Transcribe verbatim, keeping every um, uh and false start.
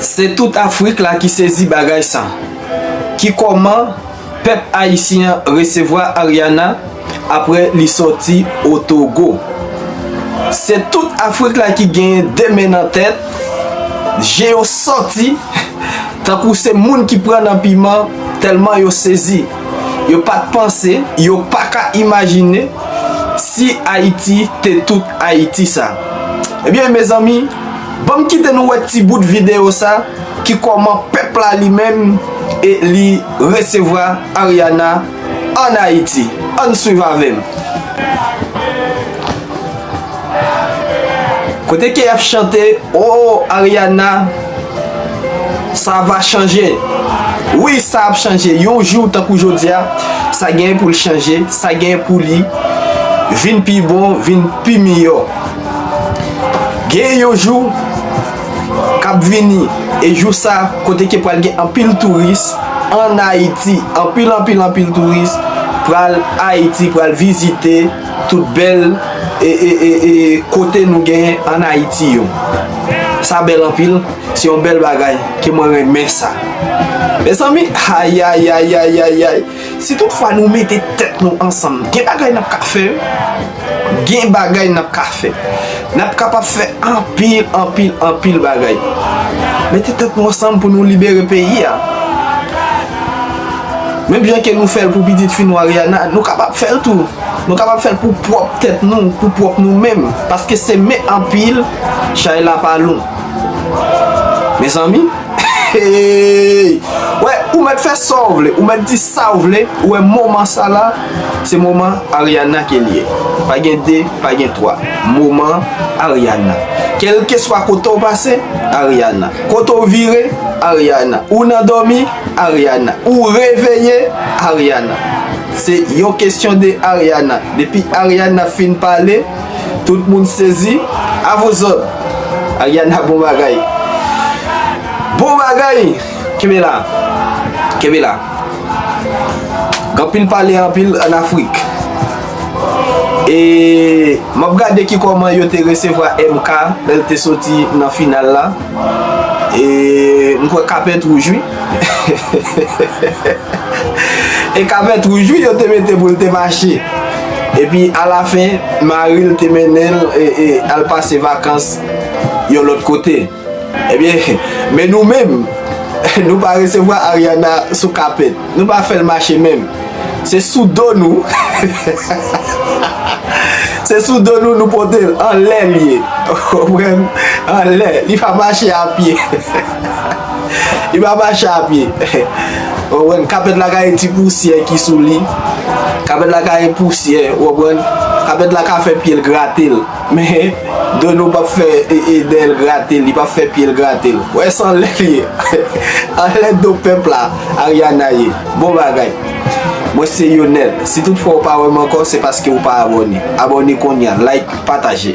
Se tout Afrik la ki sezi bagay sa. Ki kòman pèp ayisyen an resevwa Ariana apre li sòti o Togo. Se tout Afrik la ki genyen de men nan tèt, je yo sòti, tankou se moun ki pran nan piman, tèlman yo sezi. Yo pa t panse, yo pa ka imajine si Ayiti te tout Ayiti sa. Ebyen, mezanmi, ban m kite nou wè ti bout videyo sa, ki kòman pèp la li menm e li resevwa Ariana ann Ayiti. Ann swiv avè m. Kote ke y ap chante, "Oh, Ariana, ça va changer." Wi, sa ap chanje. Yon jou, tankou jodi a, sa genyen pou l chanje, sa genyen pou li vin pi bon, vin pi miyò. Gen yon jou k ap vini, e jou sa, kote ke pral gen anpil touris ann Ayiti, anpil, anpil, anpil touris pral Ayiti, pral vizite tout bèl e, e, e, e kote nou genyen ann Ayiti yo. Sa bèl anpil, se yon bèl bagay ke mwen renmen sa. Mezanmi, ayayayayayay, si toutfwa nou mete tèt nou ansanm, gen bagay n ap ka fè, gen bagay n ap ka fè. N ap kapab fè anpil, anpil, anpil bagay. Mete tèt nou ansanm pou nou libere peyi a. Menm jan ke nou fè l pou pitit fi nou Ariana, nou kapab fè l tou. Nou kapab fè l pou pwòp tèt nou, pou pwòp nou menm. Paske se men anpil, chay la pa lon. Mezanmi, hey! Wè, ou mèt fè sa w vle, ou mèt di sa w vle, ou wè moman sa la, se moman Ariana ke l ye. Pa gen de, pa gen twa. Moman Ariana. Kèlkeswa kote w pase, Ariana. Kote w vire, Ariana. Ou nan dòmi, Ariana. Ou reveye, Ariana. Se yon kesyon de Ariana. Depi Ariana fin pale, tout moun sezi. A vous autres. Ariana, bon bagay. Bon bagay. Kenbe la. Kenbe la. Gen anpil pale anpil ann Afrik. E m ap gade ki kòman yo te resevwa M K lè l te soti nan final la. E m kwè kapèt wouj, wi. E kapèt wouj, wi, yo te mete pou l te mache. Epi, alafen, mari l te mennen l, e, e, al pase vakans yon lòt kote. Ebyen, men nou menm, nou pa resevwa Ariana sou kapèt. Nou pa fè l mache menm. Se sou do nou. Se sou do nou nou pote l. Anlè l ye. Ou konprann? Anlè. Li pa mache a pye. Li pa mache a pye. Ou konprann? Kapèt la ka gen ti pousyè ki sou li. Kapèt la ka gen pousyè, ou konprann? Kapèt la ka fè pye l grate l. Men, do nou p ap fè, e, e, dèyè l grate l, li p ap fè pye l grate l. Wè, se anlè l ye. Anlè do pèp la, Ariana ye. Bon bagay. Mwen se Yonel. Si toutfwa ou pa wè m ankò, se paske ou pa abòne. Abòne kounye a, like, pataje.